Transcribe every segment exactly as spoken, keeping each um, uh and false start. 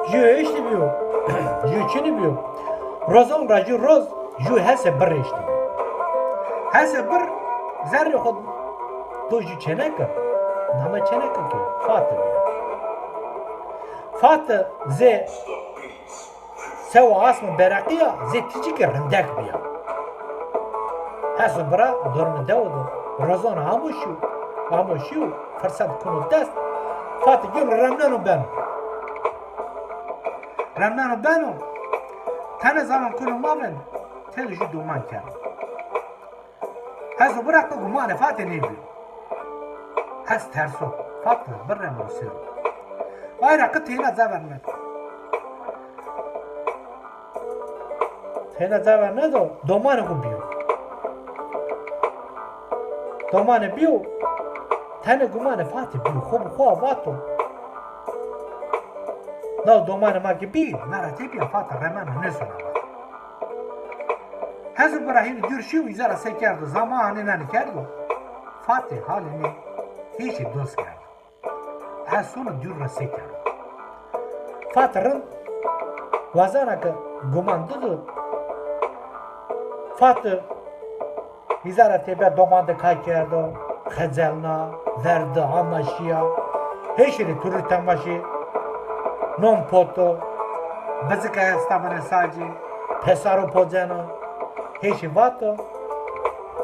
Jû eştî bîyo, jû çinî bîyo. Rozon ra jû roz jû hesê birr eştî bîyo. Hesê birr zerrê xo do jû çêneke, name çêneke ke Fate bîyo. Fate zê sewa asma beraqîya, zê tîcikê rindek bîya. Heso bira dormê dewe de rozon amo şîyo, amo şîyo, firset kuno dest, Fate gêno remneno beno. Remneno beno, tenê zaman kuno mavên, tede jû doman keno. Heso bira qe gumanê Fate nêbîyo. Hes terso, Fate birreno ser o. Ay ra qe teyna ca ver nêdo. Teyna ca ver nêdo, domanê xo bîyo. Domanê bîyo, tenê gumanê Fate bîyo, xo bi xo vato. Na domanê ma ke bî, na ra tepîya Fate remena nêsona vato. Heso bira hînî dûr şîyo, îza ra se kerdo, zama anê nanî kerdo. Fate halê nê hêşî dost kerdo. Ez sono dûr ra se kerdo. Fate rind wazena ke guman dido. Fate îza ra tepîya doman de kay kerdo, xecelna, verdi, ama şîya. Hêşî rê turî temaşê, non poto, bizike esta binê sacî, pesaro poceno. Hêşî vato,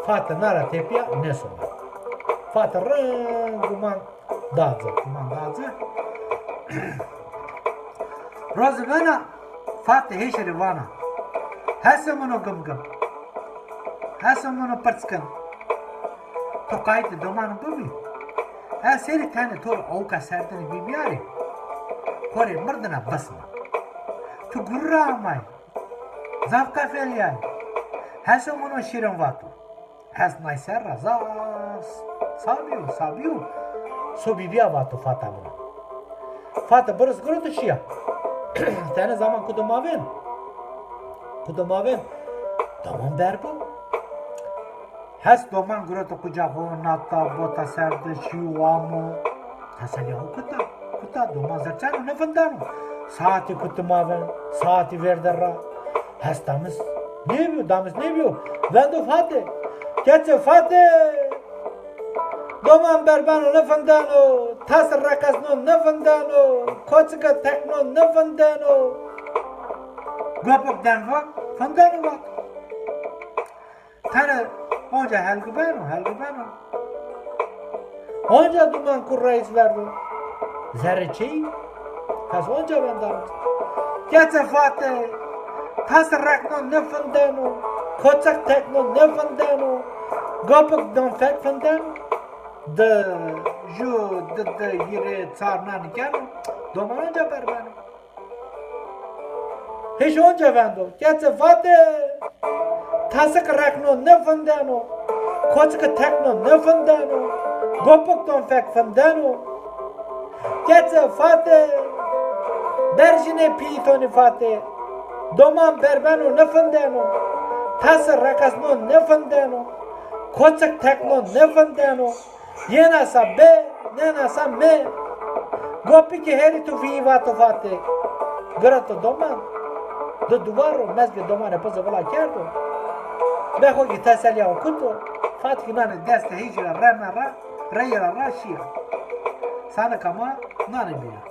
Fate na ra tepîya nêsona. Fate rind guman da ci, guman da ci. Rozê vena Fate hêşî rê vana, Hesê mino gimgim, Hesê mino pirçkin, to qayîtê doman bibî? Ez serî tenê to rê awka serdinî bîbîyarî, xo rê mirdina bisma. Tu gurî ra amayî, zaf qefelîyayî. Hesê mino şîrin vato. Hes nay ser ra zaf sa bîyo, sa bîyo. So bîbîya vato Fata mino. Fate biris giroto şîya. Tenê zaman kudo mavên. Kudo mavên, doman berbo. Hes doman giroto quca xo, nata, bota ser de, şîyo amo. Teselîya xo kuta, kuta, doman zerçeno, nêfindeno. Saetî kuti mavên, saetî vêrde ra. Hes damis nêbîyo, damis nêbîyo. Vendo Fate. Keçê Fate! Doman berbeno nêfindeno, tas reqesno nêfindeno, koçike tekno nêfindeno. Gopik den va, findeno vat. Tenê onca helgi beno, helgi beno. Onca duman kurrayîs verdo. Zerrê çêyî, hes onca vendano. Keçê Fate, tas reqno nêfindeno, koçik tekno nêfindeno, gopik donfek findeno. Di, jû, di, di, hîrê, çar nanî keno, doman onca berbeno. Hêş onca vendo, keçê Fate, tasik reqno nêfindeno, koçike tekno nêfindeno, gopik donfek findeno. Keçê Fate, berjinê pîyî tonî Fate, doman berbeno nêfindeno, tasi reqesno nêfindeno, koçik tekno nêfindeno. Yena sa be, nena sa me. Gopikê herî tufîyî vato Fate. Giroto doman. Di duvar ro mezgê domanê pize vila kerdo. Be xo kî teselîya xo kuto. Fate kî nanê destê hêşî ra reme ra, reye ra ra şîya. Sanika ma nanê bîya.